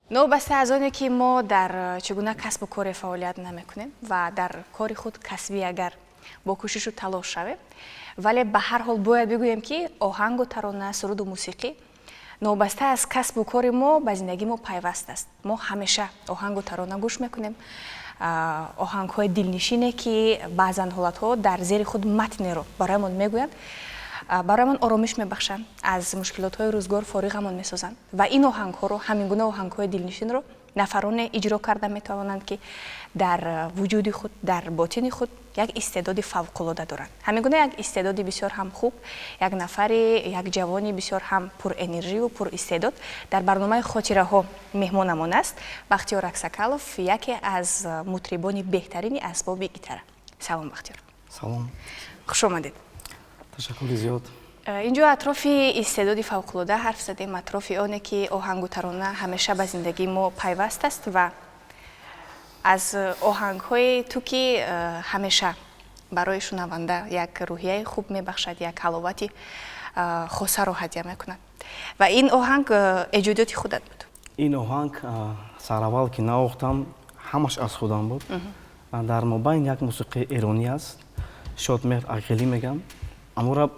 Новобаста аз оне ки мо дар чӣ гуна касбу коре фаъолият намекунем ва дар кори худ касбӣ агар бо кӯшишу талош шавем, вале ба ҳар ҳол бояд бигӯем, ки оҳангу тарона, суруду мусиқӣ новобаста аз касбу кори мо ба зиндагии мо пайваст аст. Мо ҳамеша оҳангу тарона гӯш мекунем, оҳангҳои дилнишине, ки баъзан ҳолатҳо дар зери худ матнеро бароямон мегӯянд, бароямон оромиш мебахшанд, аз мушкилотҳои рӯзгор фориғамон месозанд. Ва ин оҳангҳоро, ҳамин гуна оҳангҳои дилнишинро нафароне иҷро карда метавонанд, ки дар вуҷуди худ, дар ботини худ як истеъдоди фавқулода доранд. Ҳамин гуна як истеъдоди бисёр ҳам хуб, як нафари, як ҷавони бисёр ҳам пурэнерживу пуристеъдод дар барномаи «Хотираҳо» меҳмонамон аст. Бахтиёр Аксакалов, яке аз мутрибони беҳтарини асбоби гитара. Салом, Бахтиёр. Салом. Хуш омадед. Ташаккури зиёд. Инҷо атрофи истеъдоди фавқулода ҳарф задем, атрофи оне ки оҳангу тарона ҳамеша ба зиндагии мо пайваст аст ва аз оҳангҳои ту, ки ҳамеша Барои шунаванда як рӯҳияи хуб мебахшад, як ҳаловати хосаро ҳадя мекунад. Ва ин оҳанг эҷодиёти худат буд? Ин оҳанг сараввал ки навохтам, ҳамаш аз худам буд. Дар мобайн як мусиқии эронӣ аст, Шодмеҳр Ақилӣ мегам, амура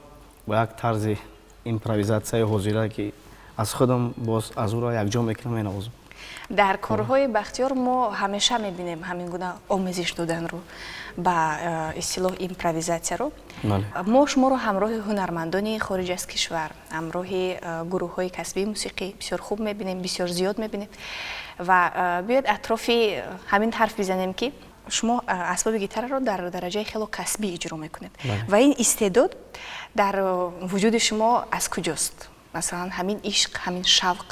бо як тарзи импровизатсияи ҳозира, ки аз худам боз аз ӯро якҷо мекунам, менавозам. Дар корҳои Бахтиёр мо ҳамеша мебинем ҳамин гуна омезиш доданро, ба истилоҳ импровизатсияро. Мо шуморо ҳамроҳи ҳунармандони хориҷ аз кишвар, ҳамроҳи гурӯҳҳои касбии мусиқӣ бисёр хуб мебинем, бисёр зиёд мебинем. Ва биёед, атрофи ҳамин ҳарф бизанем, ки шумо асбоби гитараро дар дараҷаи хело касбӣ иҷро мекунед. Ва ин истеъдод дар вуҷуди шумо аз куҷост? Масалан, ҳамин ишқ, ҳамин шавқ,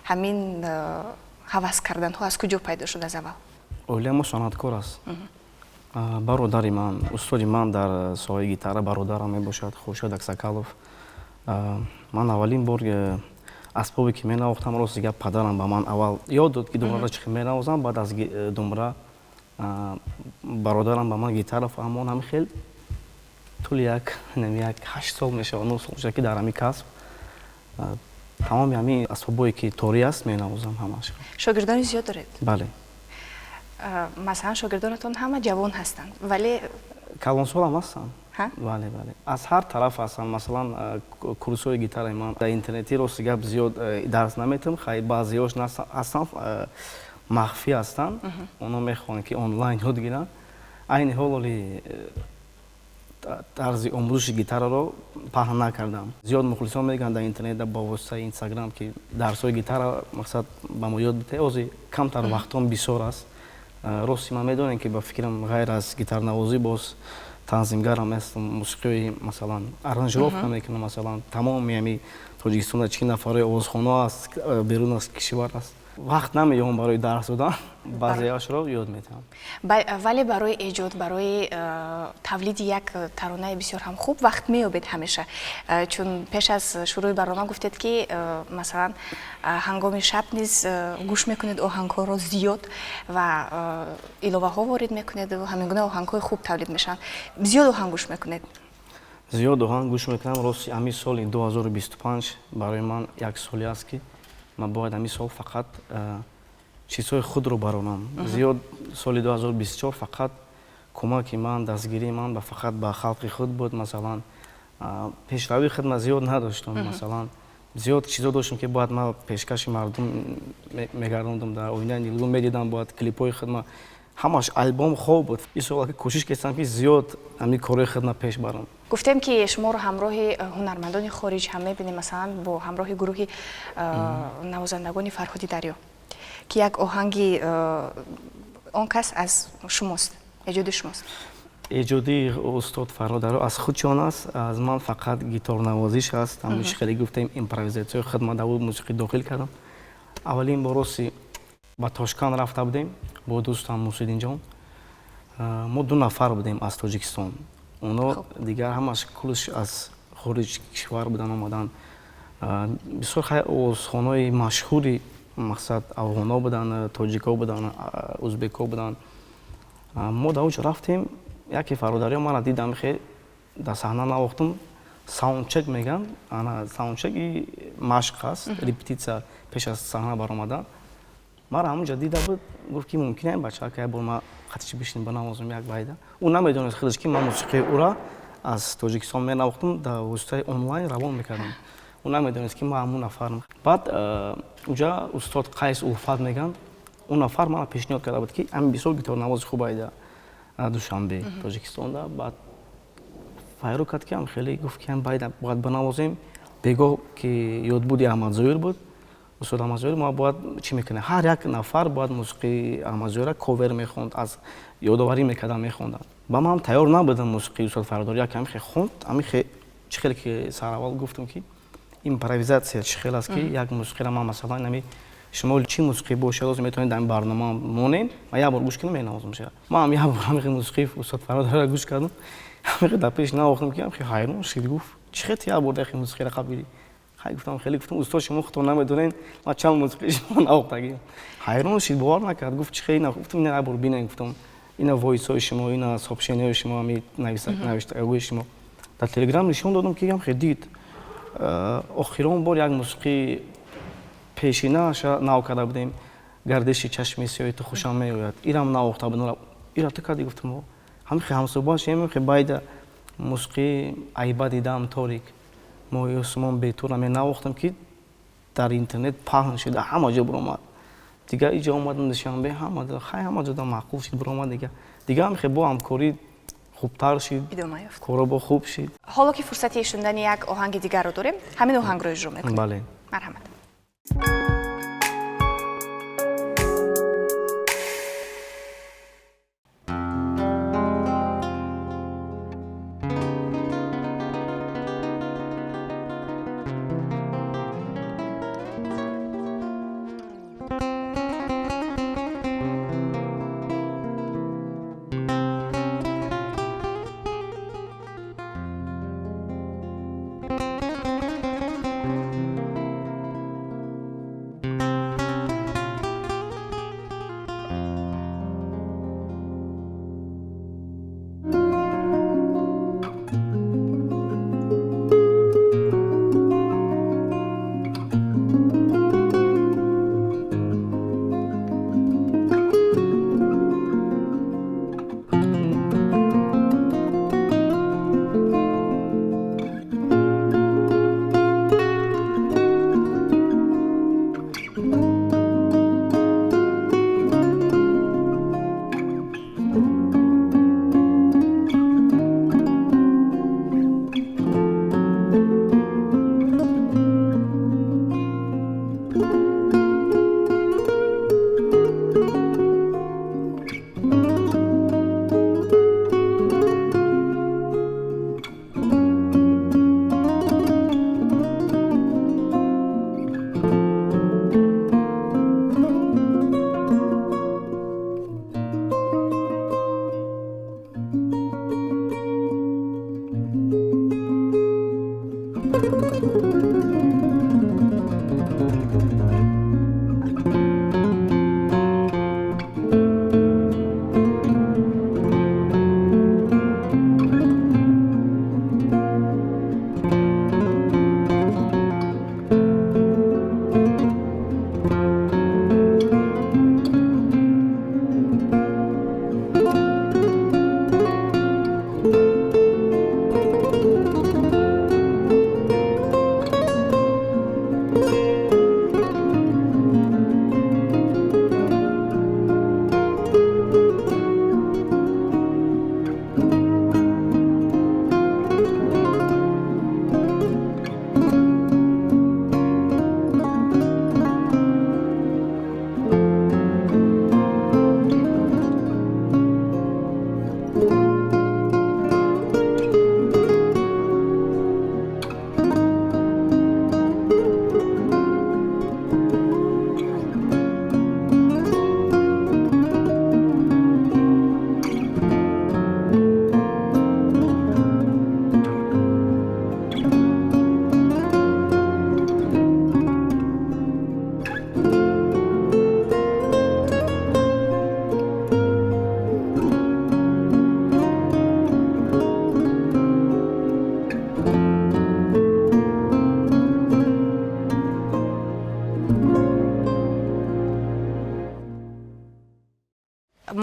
ҳамин ҳавас карданҳо аз куҷо пайдо шуд аз аввал? Оилаи мо санъаткор аст. Бародари ман, устоди ман дар соҳаи гитара бародарам мебошад, Хуршед Аксакалов. Ман аввалин бор асбобе ки менавохтам, рости гап, падарам ба ман аввал ёд дод, ки думраро чӣ хел менавозам. Баъд аз думра бародарам ба ман гитара фаҳмон. Ҳамин хел тӯли як 8 сол мешавад, 9 сол мешавад, ки дар ҳамин касб тамоми ҳамин асбобое ки торӣ аст, менавозам ҳамаш. Шогирдони зиёд доред? Бале. Масалан, шогирдонатон ҳама ҷавон ҳастанд, вале Калонсолам ҳастанд. Бале, аз ҳар тараф ҳастанд. Масалан, курсҳои гитараи ман дар интернетӣ, рости гап, зиёд дарс наметам. Хай, баъзеҳош ҳастанд, махфӣ ҳастанд, онҳо мехоҳанд, ки онлайн ёд гиранд. Айни ҳол оли тарзи омӯзиши гитараро паҳн накардам. Зиёд мухлисон мегӯянд дар интернет, ба воситаи Инстаграм, ки дарсҳои гитара, мақсад, ба мо ёд битаи. Ҳозир камтар вақтон бисёр аст. Рости, ман медонем, ки ба фикрам, ғайр аз гитарнавозӣ боз танзимгарам ҳастам, мусиқиҳои, масалан, аранжировка мекунам. Масалан, тамоми ҳами Тоҷикистонда чӣ нафарҳои овозхоно аст, берун аз кишвар аст, вақт намеёбам барои дарс додан, баъзеашро ёд метиҳам. Вале барои эҷод, барои тавлиди як таронаи бисёр ҳам хуб вақт меёбед ҳамеша, чун пеш аз шурӯи барнома гуфтед, ки масалан, ҳангоми шаб низ гӯш мекунед оҳангҳоро зиёд ва иловаҳо ворид мекунед ва ҳамин гуна оҳангҳои хуб тавлид мешаванд. Зиёд оҳанг гӯш мекунед? Зиёд оҳанг гӯш мекунам. Рости, ҳамин соли 2025 барои ман як соле аст, ки ман бояд ҳамин сол фақат чизҳои худро баронам. Зиёд соли 2024 фақат кӯмаки ман, дастгирии ман ба фақат ба халқи худ буд. Масалан, пешравии худ ман зиёд надоштам. Масалан, зиёд чизо доштам, ки бояд ман пешкаши мардум мегардондам, дар оинаи нилгун медидам, бояд клипҳои худ ма ҳамаш альбом хоб буд. Ин сол кӯшиш кардам, ки зиёд ҳамин корҳои худма пеш барам. Гуфтем, ки шуморо ҳамроҳи ҳунармандони хориҷ ҳам мебинем, масалан, бо ҳамроҳи гурӯҳи навозандагони Фарҳоди Дарё, ки як оҳанги он кас аз шумост, эҷоди шумост. Эҷодии устод Фарҳод Дарё аз худшон аст, аз ман фақат гиторнавозиш аст. Ҳамин хеле гуфтем, импровизатсияи худ ман дар мусиқӣ дохил кардам. Аввалин бор, рости, ба Тошканд рафта будем бо дӯстам Мусиддинҷон. Мо ду нафар будем аз Тоҷикистон, оно дигар ҳамаш кулш аз хориҷ кишвар будан омаданд. Бисёр хай овозхонаи машҳури, мақсад, афғонҳо буданд, тоҷикҳо буданд, узбекҳо буданд. Мо дар онҷо рафтем, яке Фарҳод Дарё мара дидам, хе дар саҳна навохтам. Саундчек мегӯянд, ана саундчек и машқ аст, репетитсия пеш аз саҳна баромадан. Мара ҳамонҷо дида буд, гуфт, ки мумкин ай, бача, як бор ма қатичи бишинем, банавозем як байда. Ӯ намедонист худаш, ки ман мусиқии ӯра аз Тоҷикистон менавохтам, дар воситаи онлайн равон мекардам. Ӯ намедонист, ки ман ҳамун нафарам. Баъд уҷа устод Қайс Улфат мегӯянд, он нафар мана пешниҳод карда буд, ки ҳамин бисёр гиторнавози хуб айда Душанбе, Тоҷикистонда. Баъд файру кард, ки ам хеле гуфт, ки ам байда бояд банавозем. Бегоҳ ки ёдбуди Аҳмадзоир буд, устод Аҳмадзоир, мо бояд чӣ мекунем? Ҳар як нафар бояд мусиқии Аҳмадзоира ковер мехонд, аз ёдоварӣ мекардан, мехонданд. Ба ман тайёр набудам мусиқии устод Фарҳод. Як ҳамин хе хонд, ҳамин хе чӣ хеле ки сараввал гуфтам, ки импровизатсия чӣ хел аст, ки як мусиқиро ман, масалан, ами шумо чӣ мусиқӣ бошад, ҳозир метавонед дар ин барнома монем, ман як бор гӯш кунам, менавозам шояд. Ман ҳам як бор ҳамин мусиқии устод Фарҳодро гӯш кардам, ҳамин дар пеш навохтам, ки ҳамин ҳайрон шуд, гуфт: «Чӣ хел ту як бор дахи мусиқиро қабилӣ?» Хай, гуфтам, хеле гуфтам: «Устод, шумо худтон намедонед, ман чанд мусиқии шумо навохтагиам». Ҳайрон шуд, бовар накард, гуфт: «Чӣ хел?» Гуфтам: «Ина як бор бинем», гуфтам. Ина войсҳои шумо, ина сообщениҳои шумо, ҳами навиштагои шумо дар Телеграм нишон додам, ки ҳам дид. Охирон бор як мусиқии пешинааша нав карда будем, «Гардиши чашми сиёҳи ту хушам меояд», ирам навохта будам. Ира ту кардӣ? Гуфтам, ҳамихе ҳамсӯҳбат шем, байда мусиқии «Айба дидам торик моҳи осмон бетура» менавохтам, ки дар интернет паҳн шуда, ҳама ҷо биромад. Дигар иҷо омадам Душанбе, ҳама хай, ҳама ҷода маъқул шид, биромад. Дига ҳамихе бо ҳамкорӣ хубтар шид, коро бо хуб шид. Ҳоло ки фурсати шунидани як оҳанги дигарро дорем, ҳамин оҳангро иҷро мекунем. Бале. Марҳамат.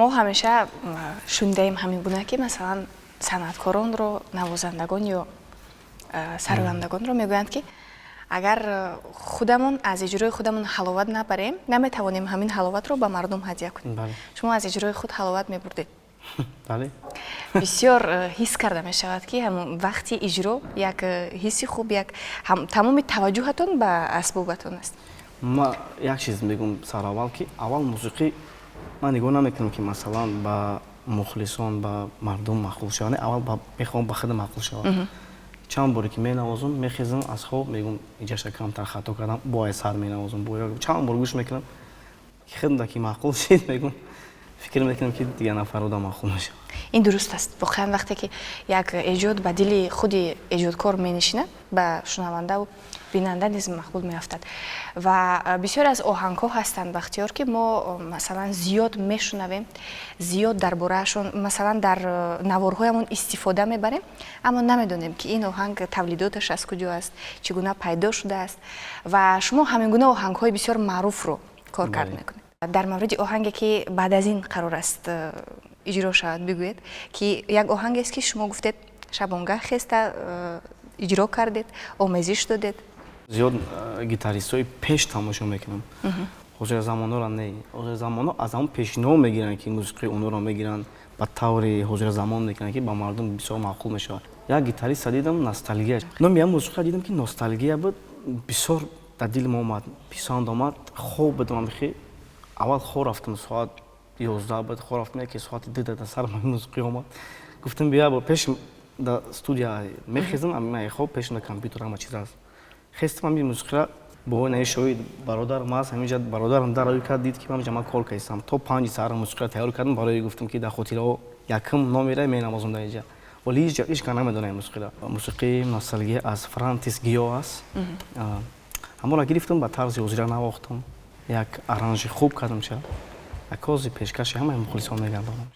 Мо ҳамеша шунидаем ҳамин гуна, ки масалан санъаткоронро, навозандагон ё сарояндагонро мегӯянд, ки агар худамон аз иҷрои худамон ҳаловат набарем, наметавонем ҳамин ҳаловатро ба мардум ҳадя кунем. Шумо аз иҷрои худ ҳаловат мебурдед? Бале. Бисёр ҳис карда мешавад, ки ҳамон вақти иҷро як ҳисси хуб, як тамоми таваҷҷӯҳатон ба асбобатон аст. Ма як чиз мегӯм сараввал, ки аввал мусиқӣ ман нигоҳ намекунам, ки масалан ба мухлисон, ба мардум маъқул шавад. Аввал мехоҳам ба худам маъқул шавад. Чанд боре ки менавозам, мехезам аз хоб, мегӯм, иҷаша камтар хато кардам, бояд сар менавозам. Чанд бор гӯш мекунам, ки худам ки маъқул шид, мегӯм, Фикр мекунам, ки дигар нафарода маъқул мешавад. Ин дуруст аст. Воқеан, вақте ки як эҷод ба дили худи эҷодкор менишинад, ба шунавандаву бинанда низ мақбул меафтад. Ва бисёре аз оҳангҳо ҳастанд, Бахтиёр, ки мо, масалан, зиёд мешунавем, зиёд дар бораашон, масалан, дар наворҳоямон истифода мебарем, аммо намедонем, ки ин оҳанг тавлидоташ аз куҷо аст, чӣ гуна пайдо шудааст. Ва шумо ҳамин гуна оҳангҳои бисёр маъруфро кор кард мекунед. Дар мавриди оҳанге, ки баъд аз ин қарор аст иҷро шавад, бигӯед, ки як оҳангест, ки шумо гуфтед, шабонгаҳ хеста иҷро кардед, омезиш додед. Зиёд гитаристҳои пеш тамошо мекунам, ҳозиразамонҳоро не. Ҳозиразамонҳо аз ҳамон пешиноҳо мегиранд, ки мусиқии онҳоро мегиранд, ба таври ҳозиразамон мекунанд, ки ба мардум бисёр маъқул мешавад. Як гитариста дидам, «Ностальгия» номи ям мусиқа, дидам, ки ностальгия буд, бисёр дар дилам омад, писанд омад. Хоб будам, амихи аввал хоб рафтам, соат 11 буд, хоб рафтам, яке соати 2 дар сарам мусиқӣ омад. Гуфтам, бия, бо пеш дар студия мехезам, хоб пеш на компютер, ҳама чиз аст. Хестам, ҳамин мусиқиро бо наи шоҳид бародарам аст ҳаминҷа, бародарам дар кард, дид, ки ман ман кор кардам, то 5 саҳар мусиқиро тайёр кардам. Барои гуфтам, ки дар хотираҳо якум номера менавозам дар инҷа, вале ҳеҷ кас намедонад мусиқиро. Мусиқии «Ностальгия» аз Франтис Гио аст. Ҳамонро гирифтам, ба тарзи ҳозира навохтам, як аранжи хуб кардам, ча акози пешкаши ҳамаи мухлисон мегардонам.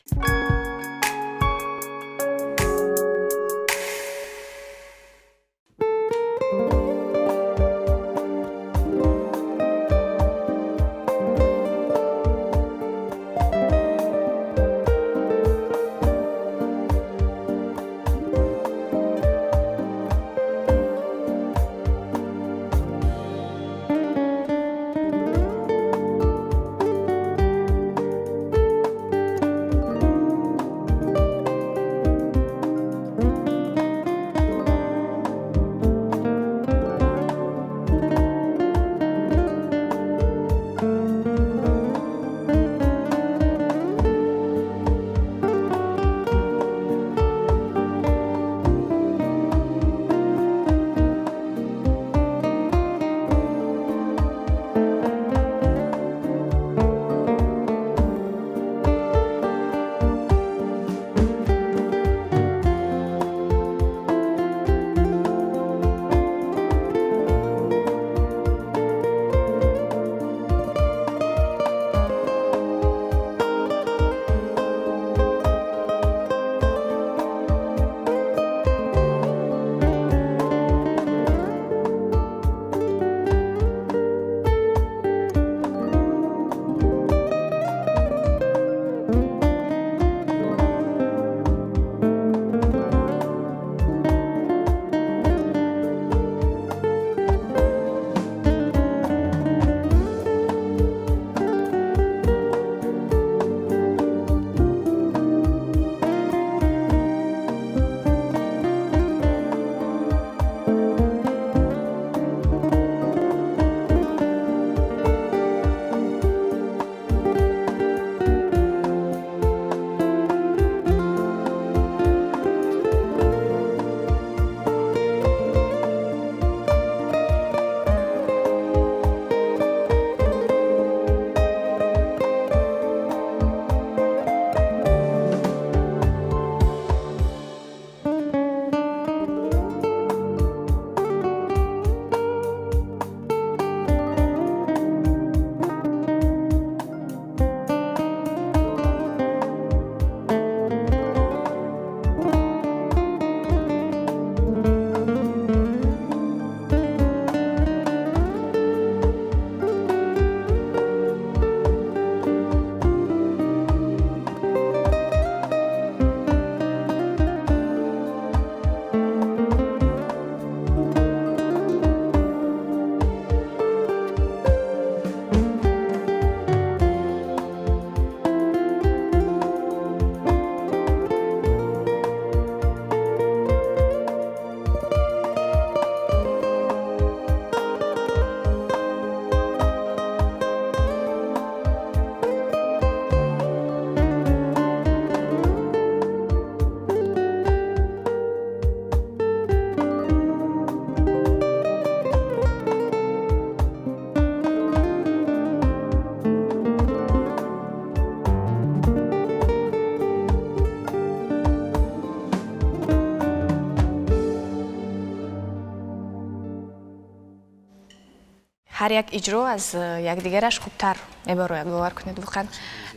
Ҳар як иҷро аз якдигараш хубтар мебарояд, бовар кунед, воқеан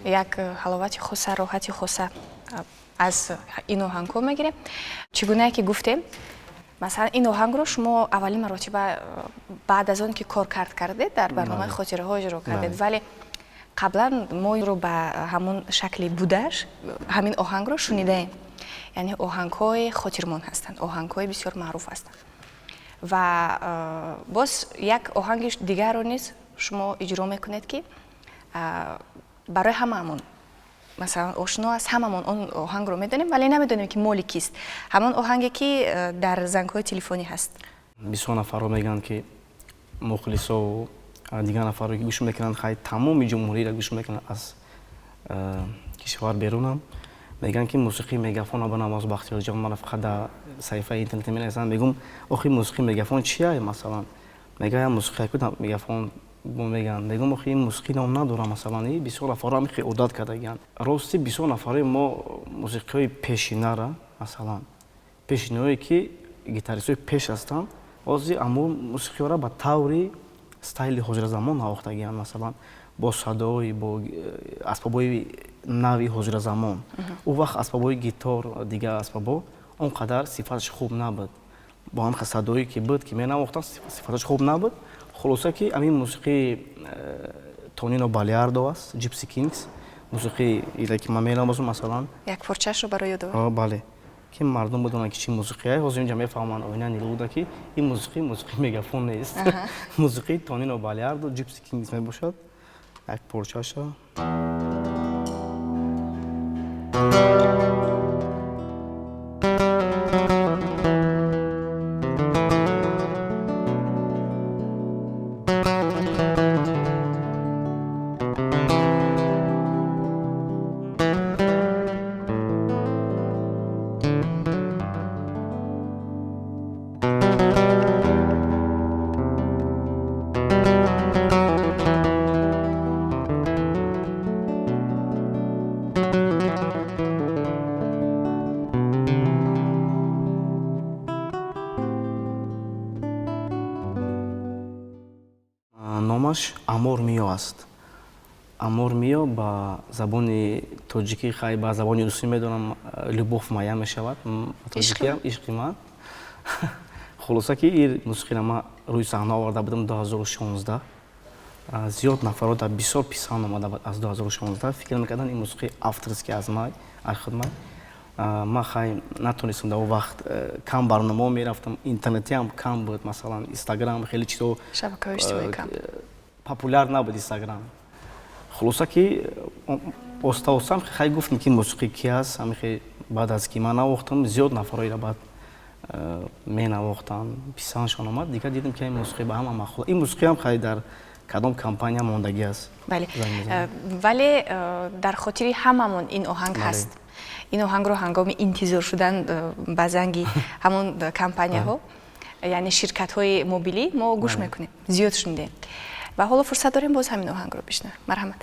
як ҳаловати хоса, роҳати хоса аз ин оҳангҳо мегирем. Чӣ гунае ки гуфтем, масалан, ин оҳангро шумо аввалин маротиба баъд аз он ки кор кард кардед, дар барномаи хотираҳо иҷро кардед, вале қаблан мо инро ба ҳамон шакли будааш ҳамин оҳангро шунидаем. Яъне оҳангҳои хотирмон ҳастанд, оҳангҳои бисёр маъруф ҳастанд. Ва боз як оҳанги дигарро низ шумо иҷро мекунед, ки барои ҳамаамон масалан ошно аст, ҳамамон он оҳангро медонем, вале намедонем, ки моли кист. Ҳамон оҳанге ки дар зангҳои телефонӣ ҳаст. Бисёр нафарро мегӯянд, ки мухлисову дигар нафарро ки гӯш мекунанд, хай, тамоми ҷумҳуриро гӯш мекунанд, аз кишвар берунам мегӯянд, ки мусиқии Мегафон банавоз, Бахтиёрҷон. Мана, фақат дар саҳифаи интернете менависанд. Мегӯм, охи, мусиқии Мегафон чия? Масалан, мегӯям, мусиқия ку Мегафон мегӯянд. Мегӯм, охи, ин мусиқӣ ном надорам. Масалан, бисёр нафарро ҳамихе одат кардагиянд. Рости, бисёр нафарои мо мусиқиҳои пешинара, масалан, пешинаое ки гитаристҳои пеш ҳастанд, ҳозир аммо мусиқиҳоро ба таври стайли ҳозиразамон навохтагиянд, масалан, бо садои, бо асбобҳои нави ҳозиразамон. Ӯ вақт асбобҳои гитор, дигар асбобҳо он қадар сифаташ хуб набуд. Бо ҳам садое ки буд, ки менавохтанд, сифаташ хуб набуд. Хулоса, ки ҳамин мусиқии Тонино Балиардо аст, Gypsy Kings, мусиқии иле ки ман менавозам, масалан. Як порчаашро барои ёдовар. Бале, ки мардум бидонанд, ки чӣ мусиқие. Ҳозир инҷа мефаҳманд, оина нилуда, ки ин мусиқӣ мусиқии Мегафон нест, мусиқии Тонино Балиардо, Gypsy Kings мебошад. Як порчаша. Номаш Амор Мио аст. Амор Мио ба забони тоҷикӣ, хай, ба забони русӣ медонам, любовь моя мешавад, тоҷикиам ишқи ман. Хулоса, ки ин мусиқиро ман рӯи саҳна оварда будам 2016. Зиёд нафарро дар бисёр писанд омада буд. Аз 2016 фикр мекарданд, ин мусиқии авторский аз май, аз худ май. Ман, хай, натонистам. Дар он вақт кам барномаҳо мерафтам, интернетиам кам буд, масалан, Инстаграм, хеле чизо. Шабакаҳои иҷтимоӣ кам. Популяр набуд Инстаграм. Хулоса, ки оста оста, хай, гуфтем, ки мусиқӣ ки аст. Ҳамихе баъд аз ки ман навохтам, зиёд нафарҳоеро баъд менавохтанд, писандшон омад. Дигар дидем, ки ин мусиқӣ ба ҳама маъқул. Ин мусиқиам, хай, дар кадом компания мондагӣ аст. Бале, вале дар хотири ҳамамон ин оҳанг ҳаст. Ин оҳангро ҳангоми интизор шудан ба занги ҳамон компанияҳо, яъне ширкатҳои мобилӣ, мо гӯш мекунем, зиёд шунидем. Ва ҳоло фурсат дорем, боз ҳамин оҳангро бишнавем. Марҳамат.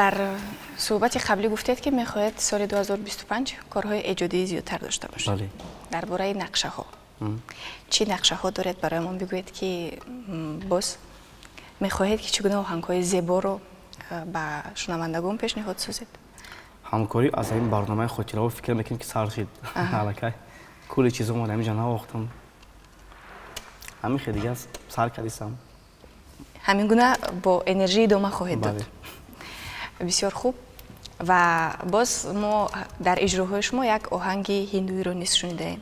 Дар суҳбати қаблӣ гуфтед, ки мехоҳед соли 2025 корҳои эҷодии зиёдтар дошта бошед. Бале. Дар бораи нақшаҳо, чӣ нақшаҳо доред, барои мо бигӯед, ки боз мехоҳед, ки чӣ гуна оҳангҳои зеборо ба шунавандагон пешниҳод созед? Ҳамкорӣ аз ҳамин барномаи хотираҳо фикр мекунем, ки сар шид. Аллакай кулли чизо мо ҳаминҷа навохтам, ҳамин хел дига сар кардисам. Ҳамин гуна бо энержӣ идома хоҳед дод. Бисёр хуб. Ва боз мо дар иҷроҳои шумо як оҳанги ҳиндуиро низ шунидаем.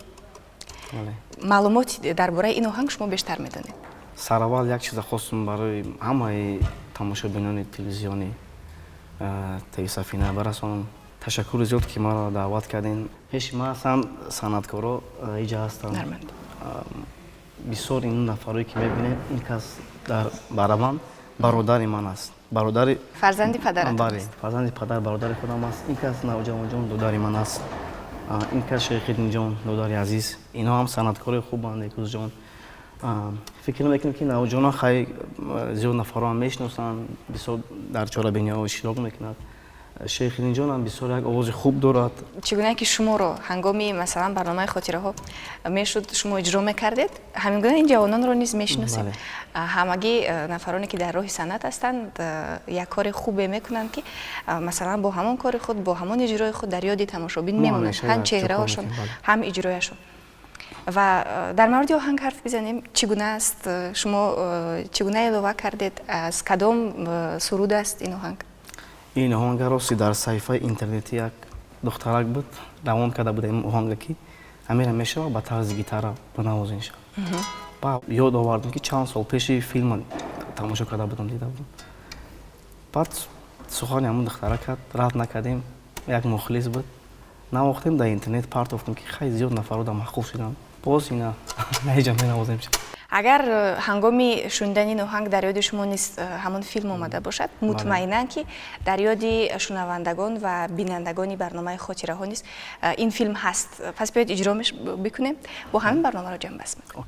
Маълумот дар бораи ин оҳанг шумо бештар медонед. Сараввал як чиза хостум барои ҳамаи тамошобинони телевизиони ТВ Сафина барасонам. Ташаккури зиёд, ки маро даъват кардем. Пеши ман ҳастанд санъаткоро, иҷа ҳастанд бисёр. Ин нафарое ки мебинед, ин кас дар барабан бародари ман аст, бародари Фарзанди падаратон? Бале, фарзанди падар, бародари худам аст. Ин кас Навҷавонҷон, додари ман аст. Ин кас Шайхиддинҷон, додари азиз. Инҳо ҳам санъаткори хубанд. Экузҷон, фикр мекунем, ки навҷавонон хай зиёд нафарро ҳам мешиносанд, бисёр дар чорабиниҳо иштирок мекунад. Шайхиддинҷон ҳам бисёр як овози хуб дорад. Чӣ гуна ки шуморо ҳангоми, масалан, барномаи хотираҳо мешуд, шумо иҷро мекардед, ҳамин гуна ин ҷавононро низ мешиносем. Ҳамагӣ нафароне ки дар роҳи санъат ҳастанд, як кори хубе мекунанд, ки масалан бо ҳамон кори худ, бо ҳамон иҷрои худ дар ёди тамошобин мемонанд, ҳам чеҳраашон, ҳам иҷрояшон. Ва дар мавриди оҳанг ҳарф бизанем. Чӣ гуна аст? Шумо чӣ гуна илова кардед? Аз кадом суруд аст ин оҳанг? Ин оҳанга рости дар саҳифаи интернетӣ як духтарак буд, равон карда буд ин оҳанга, ки ҳамира мешава ба тарзи гитара бинавозин шав. Ба ёд овардам, ки чанд сол пеши филма тамошо карда будам, дида будам. Баъд сухани ҳамун духтарак рад накардем, як мухлис буд, навохтем, дар интернет партофтем, ки хай зиёд нафаро да маъқул шуданд. Боз ина наиҷа менавозем. Агар ҳангоми шунидани ин оҳанг дар ёди шумо низ ҳамон филм омада бошад, мутмаинан, ки дар ёди шунавандагон ва бинандагони барномаи хотираҳо низ ин филм ҳаст. Пас биёед, иҷро бикунем, бо ҳамин барномаро ҷамъбаст мекунем.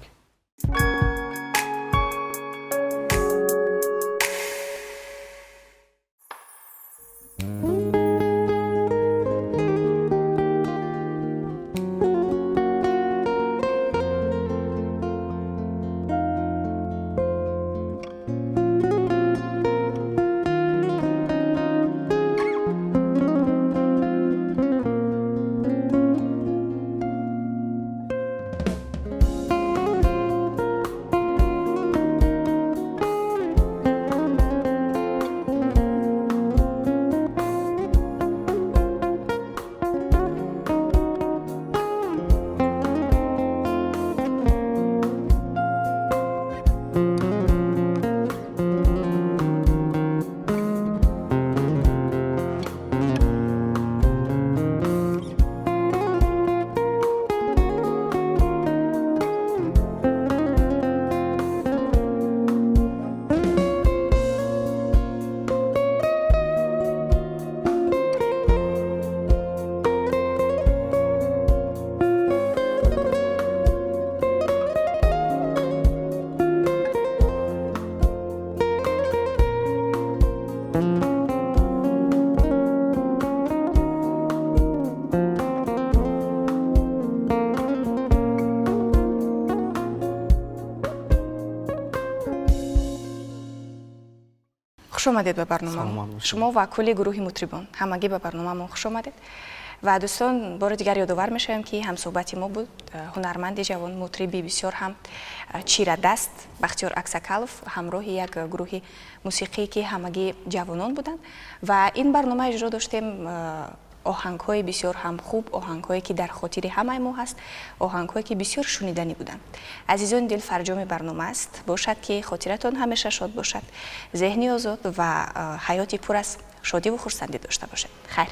Хуш омадед ба барнома, шумо ва кулли гурӯҳи мутрибон, ҳамагӣ ба барномаамон хуш омадед. Ва дӯстон, бори дигар ёдовар мешавем, ки ҳамсӯҳбати мо буд ҳунарманди ҷавон, мутриби бисёр ҳам чирадаст Бахтиёр Аксакалов ҳамроҳи як гурӯҳи мусиқие, ки ҳамагӣ ҷавонон буданд. Ва ин барнома иҷро доштем оҳангҳои бисёр ҳам хуб, оҳангҳое, ки дар хотири ҳамаи мо ҳаст, оҳангҳое, ки бисёр шуниданӣ буданд. Азизони дил, фарҷоми барнома аст. Бошад, ки хотиратон ҳамеша шод бошад, зеҳни озод ва ҳаёти пур аз шодиву хурсандӣ дошта бошед. Хайр.